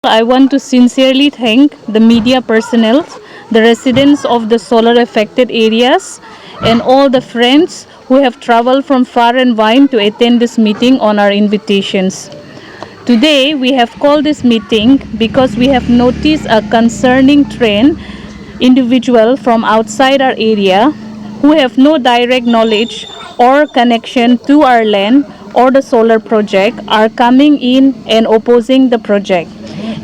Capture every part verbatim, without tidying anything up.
I want to sincerely thank the media personnel, the residents of the solar affected areas, and all the friends who have traveled from far and wide to attend this meeting on our invitations. Today, we have called this meeting because we have noticed a concerning trend. Individual from outside our area who have no direct knowledge or connection to our land or the solar project are coming in and opposing the project.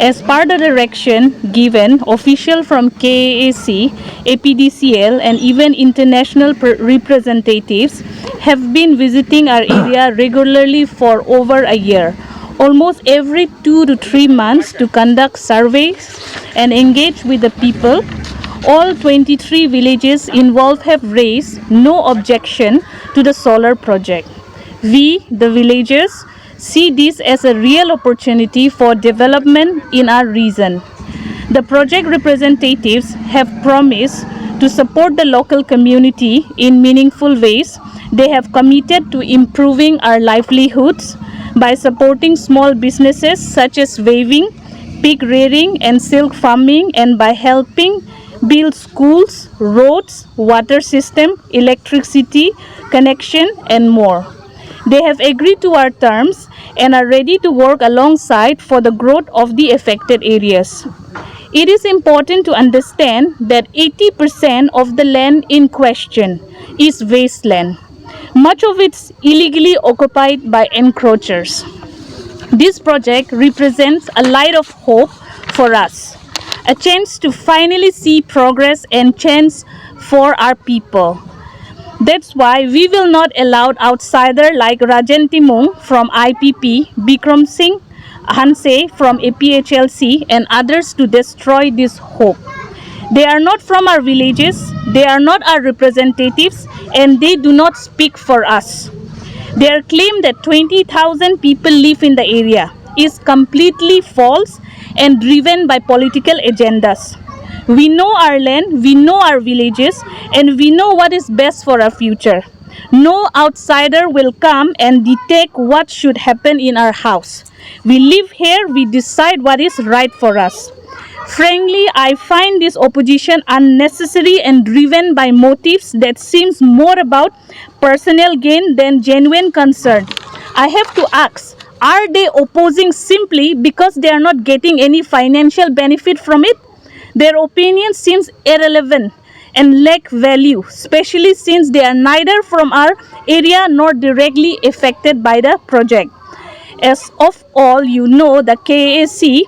As per the direction given, official from K A A C, A P D C L, and even international pr- representatives have been visiting our area regularly for over a year, almost every two to three months, to conduct surveys and engage with the people. All twenty-three villages involved have raised no objection to the solar project. We, the villagers, see this as a real opportunity for development in our region. The project representatives have promised to support the local community in meaningful ways. They have committed to improving our livelihoods by supporting small businesses such as weaving, pig rearing, and silk farming, and by helping build schools, roads, water system, electricity connection, and more. They have agreed to our terms and are ready to work alongside for the growth of the affected areas. It is important to understand that eighty percent of the land in question is wasteland. Much of it's illegally occupied by encroachers. This project represents a light of hope for us, a chance to finally see progress and change for our people. That's why we will not allow outsider like Rajen Timung from I P P, Bikram Singh Hanse from A P H L C, and others to destroy this hope. They are not from our villages, they are not our representatives, and they do not speak for us. Their claim that twenty thousand people live in the area is completely false and driven by political agendas. We know our land, we know our villages, and we know what is best for our future. No outsider will come and dictate what should happen in our house. We live here, we decide what is right for us. Frankly, I find this opposition unnecessary and driven by motives that seems more about personal gain than genuine concern. I have to ask, are they opposing simply because they are not getting any financial benefit from it? Their opinion seems irrelevant and lack value, especially since they are neither from our area nor directly affected by the project. As of all you know, the K A A C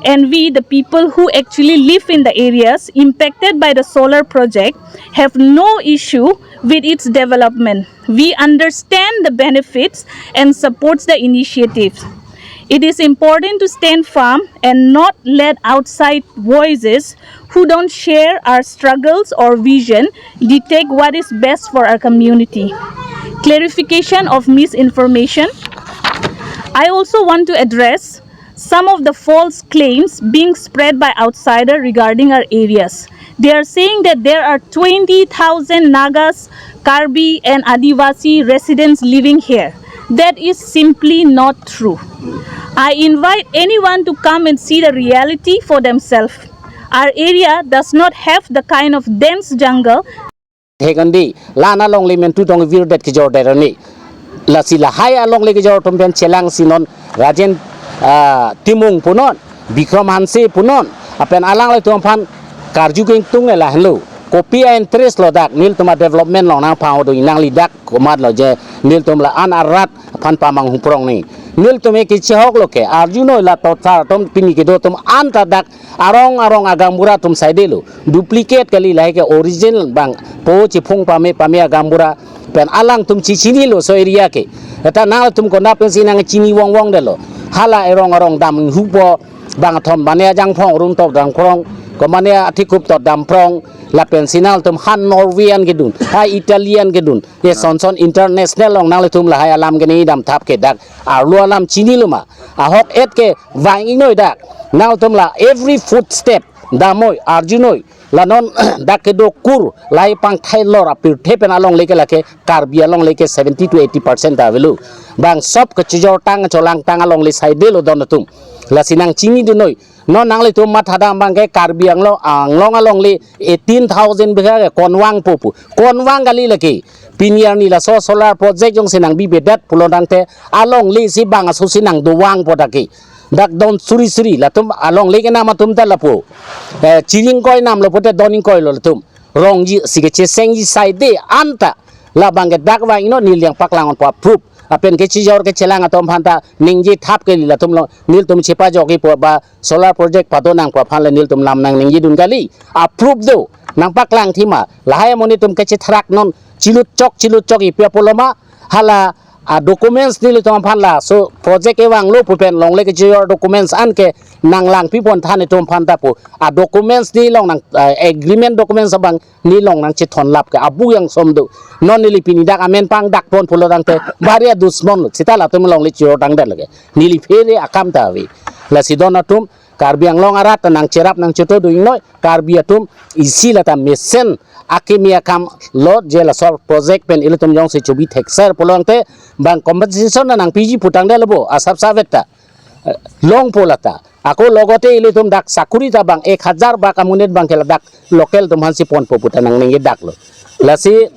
and we, the people who actually live in the areas impacted by the solar project, have no issue with its development. We understand the benefits and supports the initiative. It is important to stand firm and not let outside voices who don't share our struggles or vision dictate what is best for our community. Clarification of misinformation. I also want to address some of the false claims being spread by outsider regarding our areas. They are saying that there are twenty thousand Nagas, Karbi, and Adivasi residents living here. That is simply not true. I invite anyone to come and see the reality for themselves. Our area does not have the kind of dense jungle. He kandi, la-an alongle mentu tong virdet kejor deroni. Lasi lahai alongle kejor atum pen chelangsi non Rajen, ah, Timung punon, Bikram Hanse punon, lapen alanglitum aphan karju kengtung le lahenlo. Kopi a-interest lo dak, nelitum a-development along nangpangdo, nangli dak komatlo je, nelitum la-an arat aphan pamanghu prong ni. Nelitum ke chehoklo ke, arjunoi la tothar atum pini kedo atum anta dak arong arong agaonbura atum saidelo. Duplicate kali, lahai ke original bang po chiphung pame pame agaonbura pen alangtum chichinilo laso area ke. Eta nangtum konat pensi nangchini vongvong detlo. Hala arong arong damhupo, bangthom mane ajangphong arum tok damprong, ko mane athekup tok damprong, lapensi nangtum han Norwegian kedun, ha Italian kedun, ye son son international along nanglitum lahai alam kene damthap ke dak arlo alam chinilo ma? Ahok et ke vang-ingnoi dak. Nangtum la every footstep damnoi, arjunoi. La non dak kedo kur, lahai pangthai lor apirthe pen alongle ke lake, Karbi alongle ke seventy to eighty percent ta avelo. Bang sop kechejor tang cholangtang alongle saidelo don atum. Lasi nangchinidun noi. Non nanglitum mathadam abangke Karbi Anglong, Anglong alongle eighteen thousand bigha ke konvangpo pu. Konvang kali lake. Pini arni laso solar project jongsi nangbibedet pulo tangte alongle si bang aso si nangdovangpo ta ke. Dak don suri suri latum alongle kenam atum ta lapu. Eh, chiring koi namlo pute doning koilo latum. Rongji si kechesengji saide anta. Labang ke dak vang ino neli nangpaklang ponpo approve. Lapen kechijor kechelang atum aphanta ningje thap kali latum lo nelitum chepajokji pu ba solar project pado nangpo aphan le nelitum lam nangningjedun kali. Approve do. Nangpaklang thima. Lahai amonit atum kechethrak non chilut chok chilut chok ipi apotlo ma. Hala a documents nelitum aphan laso project kevanglo pu pen longle kechijor documents anke nanglangpipon than itum aphanta pu. A documents neli long nang, eh, agreement documents abang neli long nangchethon lap ke abu yang som do. Non neli pini dak amen pangdakpon pulo tangte bari adusmon lo. Seta latum longle chijor tangdet lake. Neli phere akam ta ave. Lasi don atum Karbi Anglong arat ta nangcherap nangchoto do ingnoi. Karbi atum isi lata mesen akimi akam lo je laso project pen ilitum jongsi chobi thekser pulo tangte bang compensation na nangpiji pu tangdet lo bo asap savet ta. Eh, longpo lata. Ako logote ilitum dak sakuri ta bang ek hajar bak amonit abangke ladak local atum aphansi ponpo pu ta nangningje dak lo. Lasi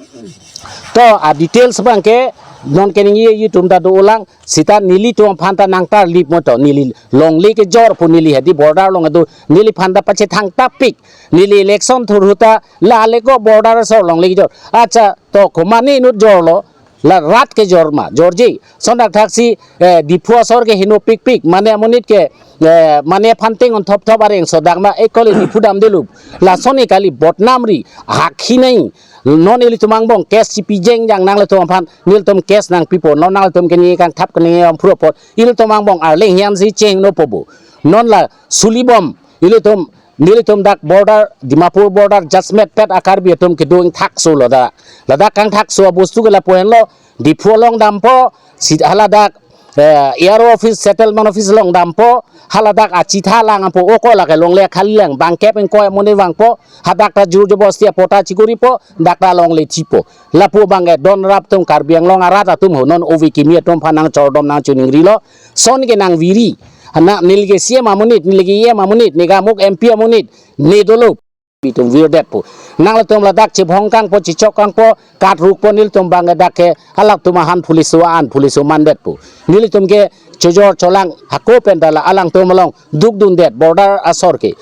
to a details abangke non keningjeji atum ta do-olang seta nelitum aphanta nangtarlip mo to neli longle kejor pu neli hadi border along do neli aphanta pachethang tapik neli election thurhuta la leko border asor longle kejor. Acha to komane inut jorlo la rat kejor ma jorji. Sondak thaksi, eh, Diphu asor ke heno pikpik mane amonit ke, eh, mane phanting on thop thop areng sodak ma ekole Diphu damdelo. Lasoni kali botnam ri hakhi nai. Non ilitum angbong case chipi jengjang nanglitum aphan nelitum case nangpipo non nanglitum keni kangthap keni ampro po ilitum angbong arleng hian si chengno po bo. Non la sulibom ilitum nelitum dak border Dimapur border Jasmet pet a Karbi atum kedo ingthakso lo da. Ladak kangthakso abostu ke lapu henlo Diphu along dampo si haladak, eh, A R O office settlement office along dampo haladak achitha lang apo oko lake longle khali lang bangkep ingkoi amonit vangpo hadak ta jur jobosti apota chikuripo dak ta longle thipo. Lapu abangke don rap atum Karbi Anglong arat atum ho non ove kimi atum aphan nangchordom nangchiningrilo. Son ke nangviri. Ana neli ke C M amonit, neli ke E M amonit, neli ke amuk M P amonit, ne dolo. Itum virdetpo. Nanglitum ladak chibhong kangpo, chichok kangpo, katrukpo nelitum abangke dak ke, alangtum ahan police o an police o mandetpo. Nelitum ke chojor cholang, hako pen ta la alangtum along, dukdundet, border asor ke.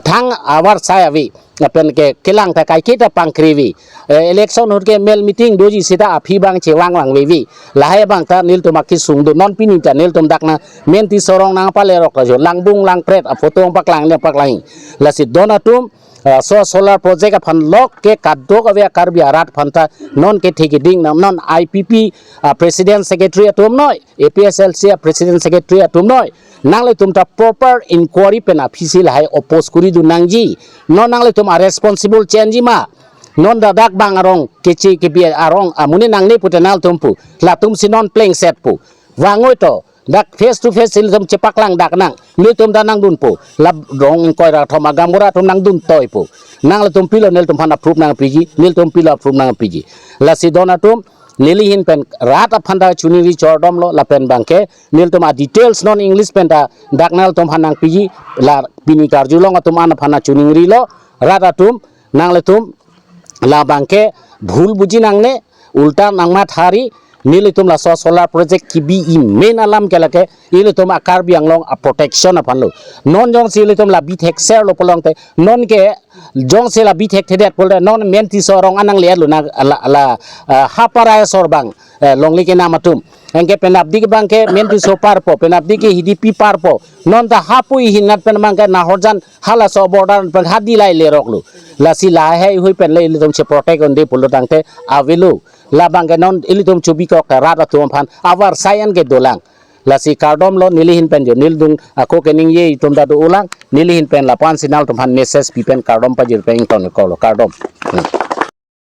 Thang avarsai ave, lapen ke kelang ta kaiketa pangkri ave. Eh, election ahut ke mel meeting doji seta aphi abang chevang vangve ave. Lahai abang ta nelitum akisung do non pini ta nelitum dak na men Tisso arong nangpalerok ta jo langbung langpret aphoto paklang ne paklang. Lasi don atum, ah, so solar project aphan lok ke kadokave a Karbi arat aphanta non kethe keding nang non I P P, ah, president secretary atum noi, A P H L C a president secretary atum noi. Nanglitum ta proper inquiry pen aphisi lahai oppose kuridun nangji. Non nanglitum a responsible chenji ma. Non dadak bang arong kechi kebi arong amonit nangne pute nangtum pu. Latum si non plengset pu. Vangoi to. Dak face to face ilitum chepaklang dak nang. Nelitum ta nangdunpo. Lap dong ingkoi ra thom a gaonbura atum nangdun toipo. Nanglitum pilo nelitum aphan approve nangpiji. Nelitum pilo approve nangpiji. Lasi don atum neli ahin pen rat aphanta chiningri chordomlo lapen abangke nelitum a details non English pen ta dak nanglitum aphan nangpiji la pini karjulong atum an aphan chiningrilo rat atum nanglitum labangke bhul buji nangne ulta nangmathari nelitum laso solar project kebi amen alam ke lake ilitum a Karbi Anglong a protection aphanlo. Non jongsi ilitum la bithekserlo pulo tangte non ke jongsi la bithekthedet pulote non men Tisso arong anang le lo na la, la, ah, haparai asor abang, eh, longle kenam atum. Anke penapdik abangke men Tisso parpo, penapdik ke Hidipi parpo. Non ta hapu ahin nat pen abangke Nahorjan halaso border pen hadi lai leroklo. Lasi lahai hui pen le ilitum che protect un'e pulo tangte avelo. Labangke non ilitum chobikok ta rat atum aphan avarsai an ke dolang. Lasi kardomlo neli ahin pen jo neli adung ako keningje atum ta do-olang neli ahin pen lapu-an si nangtum aphan message pi pen kardom pajir pen ingtonkoklo kardom. Hmm.